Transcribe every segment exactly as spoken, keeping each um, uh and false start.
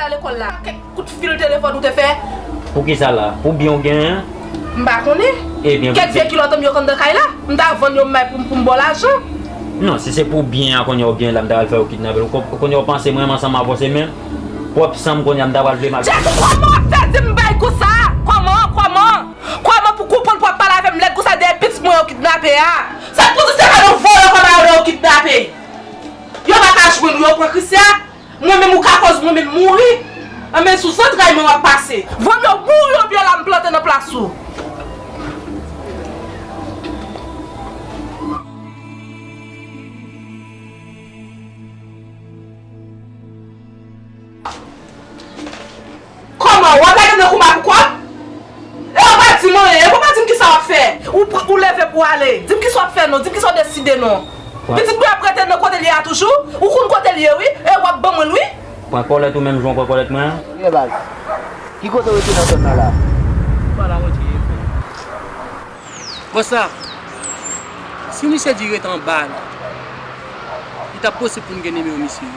Lekòl la, kèk kout fil telefòn ou te fè? Pou ki sa la? Pou byen w genyen an? M pa konnen. Ebyen, kèk vye kilòt m yo k anndan kay la, m ta vann yo m bay pou, pou m ba w lajan. Non, si se pou byen an kounye a w genyen la, m ta pral fè yo kidnape w. Ko-, kounye a w panse mwen menm ansanm avè w se menm pwòp san m kounye a m ta pral vle mal. Djèsi, kòman w ap fè di m bagay konsa? Kòman? Kòman? Kòman pou konprann pou w ap pale avè m lèd konsa dèyè pitit mwen yo kidnape a? Sa k pou di se pa yon vòlè kòman yo kidnape? Yo pa ka jwenn ou, yo pran Krisya. Mwen menm ou ka kòz mwen menm mouri. Anben sou zantray mwen w ap pase. Vòlè mouri oubyen la m plante nan plas ou. Kòman? W ap lage nan kouman pou kòb? E w pa di m anyen, e w pa di m kisa w ap fè. Ou pr-, ou leve pou w ale. Di m kisa w ap fè non, di m kisa w deside non. Pran. Pitit mwen ap rete nan kote l ye a toujou? Ou konn kote l ye wi, e w ap ban mwen l wi. Pran kòlèt ou menm jan w pran kòlèt mwen an. Ye baz. Ki kote w rete nan zòn nan la? Mwen pa la retire frè. Bòs la, si misye di rete anba a, li t ap posib pou n gen nimewo misye wi.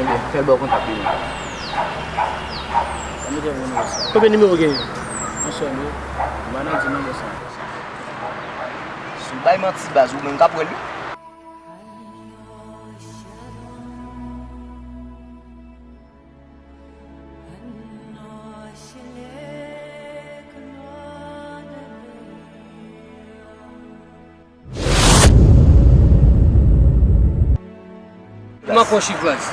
Ebyen, fè l ba w kontak li non. Sa mete yon nimewo sa. Konbyen nimewo w genyen? Yon sèl wi. M pa nan di non bòs la. Si w bay manti baz, ou menm k ap wè l wi. M ap pran chif baz.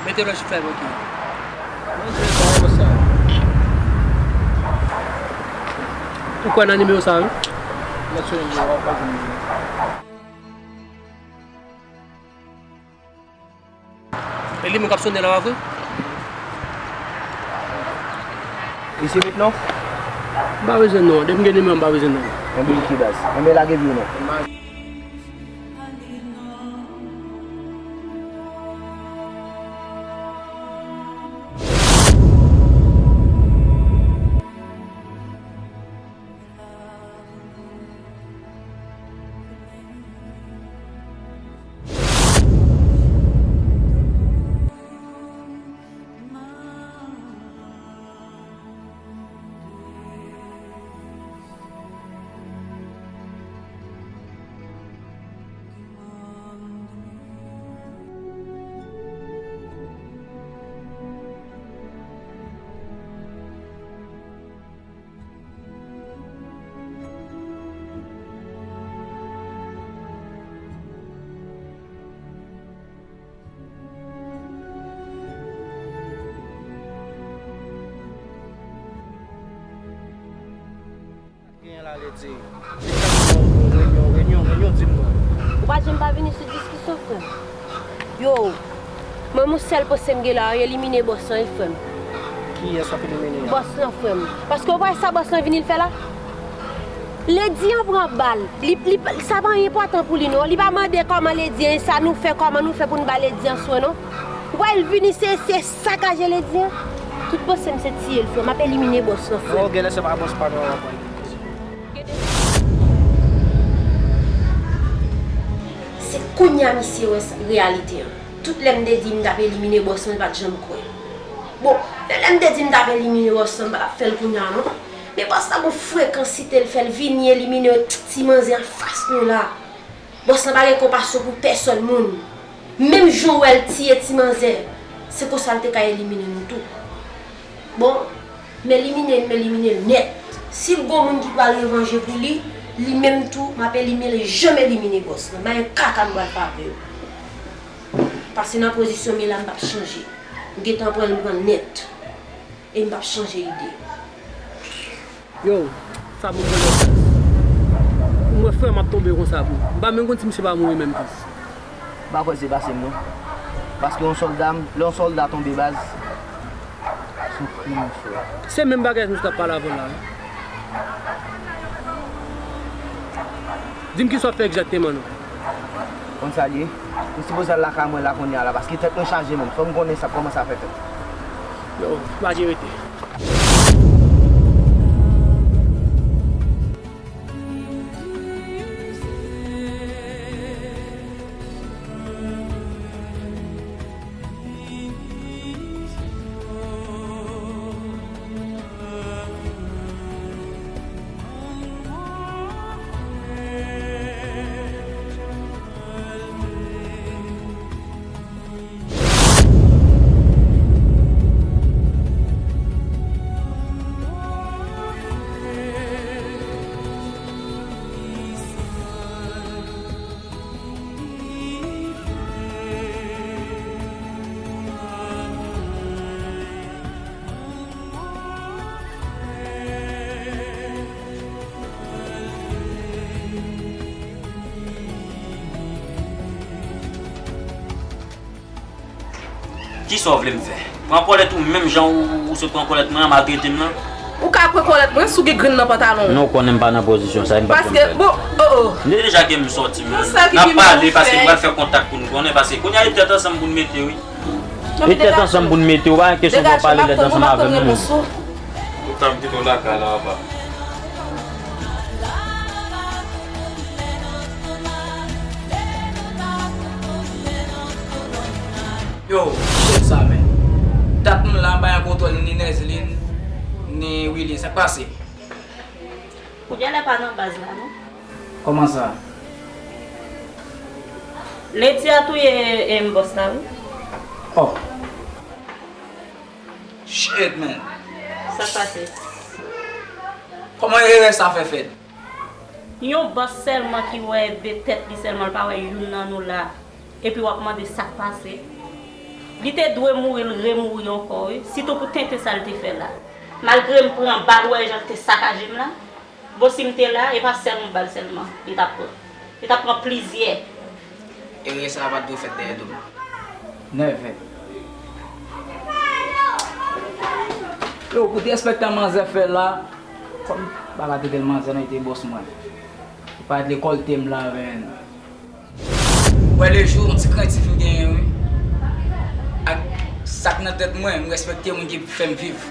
Mete lòt chif la, ok. Ou kwè nan nimewo sa a wi? E li menm k ap sonnen la, pa vre? Misye met non? M pa bezwen non. Depi m gen nimewo, m pa bezwen non. Enben, ok, baz. Enben, lage vi w non. Genyen la, Ledi. Se chak jou yon renyon, renyon, renyon, di m non. Ou pa janm pa vini sou diskisyon, frè m. Yo, mwen, yon sèl panse m gen la, elimine bòs lan, wi, frè m. Kiyès w ap elimine a? Bòs lan, frè m. Paske w pa wè sa bòs lan vini l fè la? Ledi an pran bal. Li, li, sa pa enpòtan pou li, non. Li pa mande kòman Ledi an, sa nou fè, kòman nou fè pou n ba Ledi an swen, non. Ou wè l vini, se, se sakaje Ledi an. Tout panse m se tiye l, frè m. M ap elimine bòs lan, frè m. Non, genlè se pa bòs pa nou an w ap elimine. Se kounye a misye wè sa, reyalite an. Tout lè m te di m t ap elimine bòs lan, li pa t janm kwè. Bon, men lè m te di m t ap elimine bòs lan, m pa t ap fè l kounye a non. Men bòs la gon frekansite l fè l vini elimine ti manzè anfas nou la. Bòs lan pa gen konpasyon pou pèsòn moun. Menm jan w wè l tiye ti manzè, se konsa l te ka elimine nou tou. Bon, m elimine l, m elimine l nèt. Si gon moun ki pral revanje pou li, li menm tou, m ap elimine l, janm elimine bòs lan. M pa gen kaka m pral fè avè yo. Pase nan pozisyon m ye la, m p ap chanje. M gentan pran l, m pran l nèt. E m p ap chanje ide. Yo, sa bon vòlè. Pou mwen, frè m ap tonbe konsa, bro. M pa menm konn si misye pa mouri menm tou. M pa kwè se pase m, non. Paske yon sòlda, lè yon sòlda tonbe baz, se yon krim, frè. Se menm bagay misye t ap pale avan la, wi. Di m kisa w ap fè egzakteman, non. Konn sa l ye? M sipoze al lakay mwen la kounye a la, paske tèt mwen chaje menm. Fò m konnen sa, kòman sa fè fèt. Yo, pa gen rete. Kisa w vle m fè? Pran kòlèt ou menm jan ou, ou sot pran kòlèt mwen an, maltrete m nan? Ou ka pran kòlèt mwen si w gen grenn nan pantalon w. Non, ou konnen m pa nan pozisyon sa, e m p ap janm fè l. Paske, bon, oh, oh. M te deja gen m sòti, m, n ap pale, paske m pral fè kontak pou nou konnen, paske kounye a e tèt ansanm pou n mete, wi. E tèt ansanm pou n mete, ou pa gen kesyon pou w pale lèd ansanm avè m, non. Ou tann kite w lakay la anba. Yo, chèf sa men. Dat nou la anba yon kontwòl ni Nèzlin, ni Willy. Sa k pase? Kounye a la pa nan baz la, non. Kòman sa? Leti a touye, em, bòs la, wi. Oh. Shit, man. Sa k pase? Kòman erè sa fè fèt? Yon bòs sèlman ki wè de tèt li sèlman, l pa wè youn nan nou la. Epi w ap mande sa k pase? Li te dwe mouri, l remouri ankò, wi. Sitou pou tenten sa l te fè la. Malgre m pran bal, ou wè jan l te sakaje m la? Bon, si m te la, e pa sèl yon bal sèlman li t ap pran. Li t ap pran plizyè. Erè sa a pa t dwe fèt dèyè do m. Nève. Yo, pou disrespect manzè fè la, kòm m pa ka trete l manzè non, li te bòs mwen. Li pa t lekòlte m la, men. Wè lejou, yon ti krentif m genyen, wi. Ak sa k nan tèt mwen, m respekte moun ki fè m viv.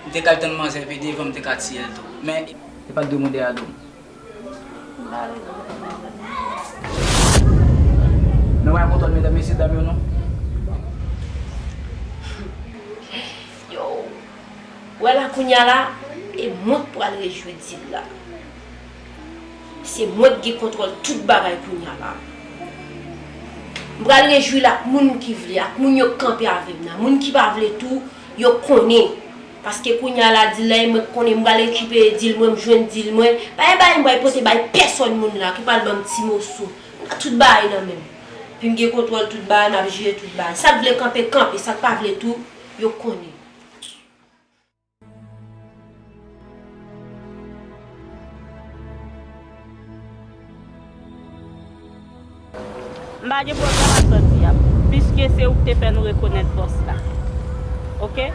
M te ka al tann manzè pi devan, m te ka tiye l tou. Men, li pa t dwe mouri a do m. Nou pa gen kontwòl medam, mesye dam yo, non? Yo. Wè la kounye a la, e mwen k pral rejwi dil la. Se mwen k gen kontwòl tout bagay kounye a la. M pral rejwi l ak moun ki vle, ak moun yo k kanpe avè m nan. Moun ki pa vle tou, yo konnen. Paske kounye a la, dil la, e mwen k konnen, m pral rekipere dil mwen, m jwenn dil mwen. Pa gen bagay m pral pote bay pèsòn moun la, ki pral ban m ti moso. M gen tout bagay nan men m. Epi m gen kontwòl tout bagay, m ap jere tout bagay. Sa k vle kanpe, kanpe. Sa k pa vle tou, yo konnen. M pa gen pwoblèm ak sa w di a, piske se ou ki te fè nou rekonèt bòs la. Oke?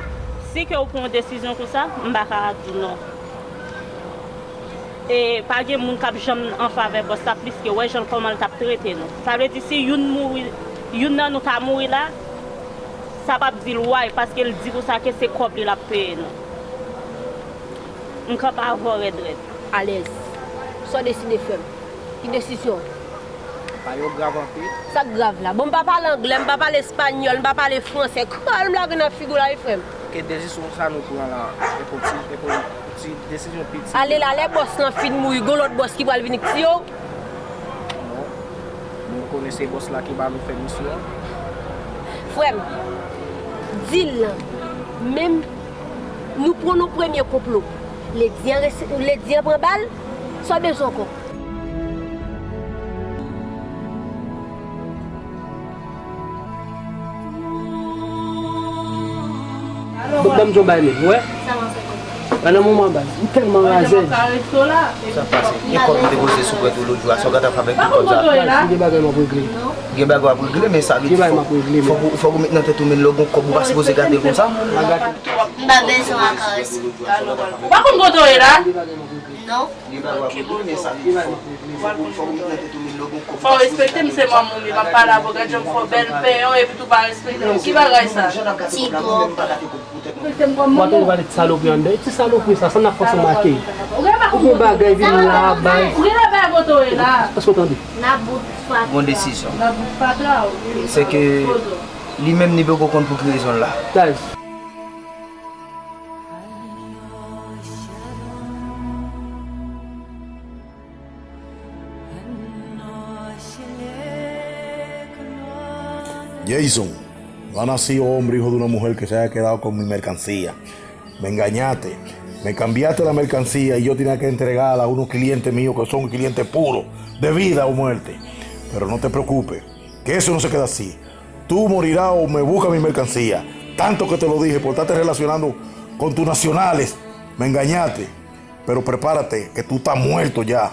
Si ke ou pran yon desizyon konsa, m pa ka di w non. E pa gen moun k ap janm an favè bòs la, pliske wè jan l kòman l t ap trete nou. Sa vle di si youn mouri, youn nan nou ta mouri la, sa p ap di l way, paske l di konsa ke se kòb li l ap peye nou. M kanpe avè w rèd rèd. Alèz. Sa w deside fè m? Ki desizyon? Bagay yo grav anpil. Sa k grav la? Bon, m pa pale anglè, m pa pale espanyòl, m pa pale fransè. Kòl m lage nan figi w la, wi, frè m. Ke desizyon sa nou pran la, e pou ti, e pou ti desizyon piti. Ale la, lè bòs lan fin mouri, gon lòt bòs ki pral vini k tiye w? Non. Nou konnen se bòs la ki ba nou fè misyon an. Frè m, dil lan, menm nou pran nou premye konplo. Ledi an resi-, Ledi an pran bal, sa w bezwen ankò? Ban m di w yon bagay menm, ou wè? Sa w ap fè kòb la? Nan moman baz, m tèlman raze. Sa pase. Gen kòb m depoze sou kont ou lòt jou a, sa w gentan fè avèk tout kòb sa? Baz, si gen bagay m ap regle. Gen bagay w ap regle, men sa vle di fòk, fòk ou, fòk ou met nan tèt ou, men lè w gen kòb, ou pa sipoze gate l konsa. M pa bezwen w ap karese. Ou pa konn kote w ye la? Non. Fò w respekte m, se manman w ye, m ap pale avè w, gad jan m fè w bèl pen an, epi tou pa respekte m. Ki bagay sa? Ti twòp. Ou ap toujou pale ti salopri anndan. E ti salopri sa, sa n ap fòse make. Ou gen bagay vin la, bay. Ou gen bagay kote w ye la. Èske w tande? N ap bout fatra. Bon desizyon. N ap bout fatra, wi. Se ke li menm li poko konn pou ki rezon l la. Guys. Jason, no has nacido hombre, hijo de una mujer que se haya quedado con mi mercancía. Me engañaste. Me cambiaste la mercancía y yo tenía que entregarla a unos clientes míos que son clientes puros de vida o muerte. Pero no te preocupes, que eso no se queda así. Tú morirás o me busca mi mercancía. Tanto que te lo dije por estarte relacionando con tus nacionales. Me engañaste. Pero prepárate, que tú estás muerto ya.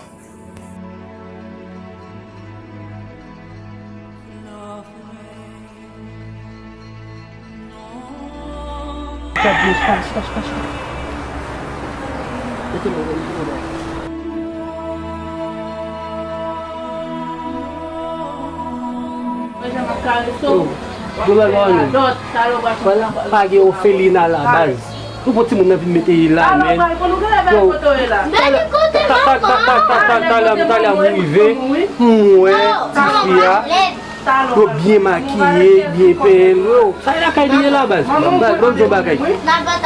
Chita, chita, chita, chita. Mete men, mete men. Yo, Dola Lòni. Pa gen ofelina la, baz. Nou pran timoun nan vin mete l la, men. Yo, talè, talè, talè, talè, m rive, m wè tifi a. Yo byen makiye, byen penyen. Yo, sa e lakay li ye la, baz. Baz, ban m di yon bagay.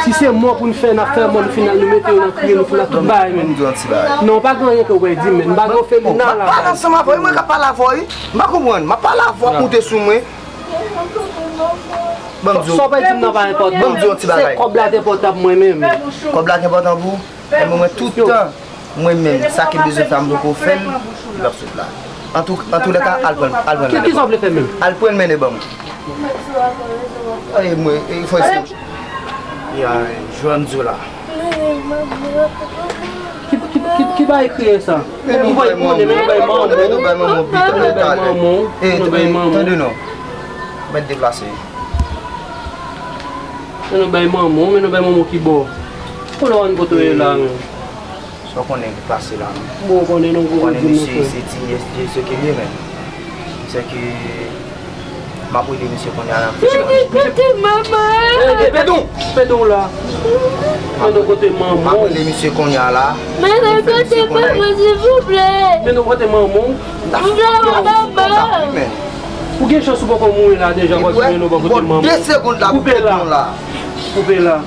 Si se mò pou n fè, n ap fè mò, nou fin al, nou mete yo nan kriye, nou fin al tout bagay, men. Non, pa gen anyen ke w pral di, men. M pa gen ofelina la, baz. Pale ansanm avè w, mwen ka pale avè w, wi. M pa konprann. M ap pale avè w, ap moute sou mwen. Ban m di w. Sa w pral di m nan pa enpòtan. Ban m di w yon ti bagay. Se kòb la ki enpòtan pou mwen menm. Kòb la ki enpòtan pou ou? Ebyen mwen tout tan, mwen menm, sa ki bezwen fè a m poko fè l, li p ap sot la. Antou, antoulèka, al pran, al pran l mennen ban mwen. Ki, ki sa w vle fè menm? Al pran l mennen ban mwen. Ay, mwen, e, fò eseye. Ya, jwenn di w la. Ki, ki, ki, ki bagay kriye sa? Men nou bay manman, men nou bay manman, men nou bay manman, pita, talè. Men nou bay manman. Tande non. Mèt deplase. Men nou bay manman, men nou bay manman ki bò. Pou lè w ann kote w ye la, men. Sa w konnen ki pase la, men. Bon, w konnen non, w konnen misye, se ti nyès de sè ke li ye, men. Sè ke m ap rele misye kounye a la. Mwen regrete manman. Ey, ey, Pedon, Pedon la. Pedon kote manman w. M ap rele misye kounye a la. Mwen regrete manman, silvouplè. Pedon kote manman w. M vle wè manman. Ou gen chans ou poko mouri la deja, w ap jwenn ou bò kote manman w. Koupe la. Koupe la.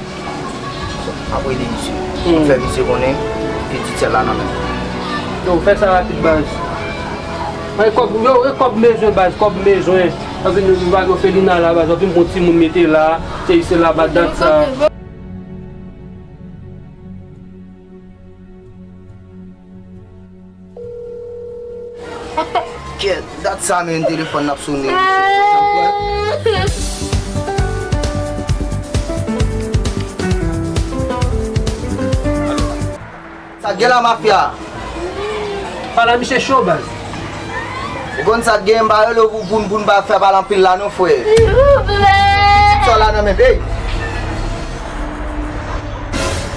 M ap rele misye. M ap fè misye konnen pitit sèl la nan men m. Yo, fè sa rapid, baz. Ay, kòb, yo, e kòb m bezwen, baz, kòb m bezwen. W ap vin, w ap vin ofelina la, baz, w ap vin pran timoun mete la, se isi la, baz, dat sa. Kèt, dat sa menm telefòn n ap sone. Sa k gen la, mafya? Pale a misye cho, baz. Ou konn sa k gen, m pa rele w pou, pou, pou n pa fè pale anpil la non, frè. Silvouplè. Pitit sa w la nan men m, ey.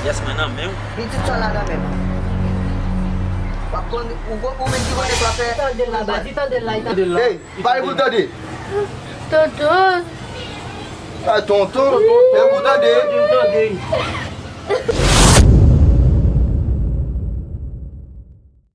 Yes, mwen nan men w. Pitit sa w la nan men m. W ap konn, ou, ou menm ki konnen sa w ap fè. Tande l la, baz, tande l la, tande l la. Ey, pale pou l tande. Tonton. Ay, tonton. Tonton. Tonton. Tonton.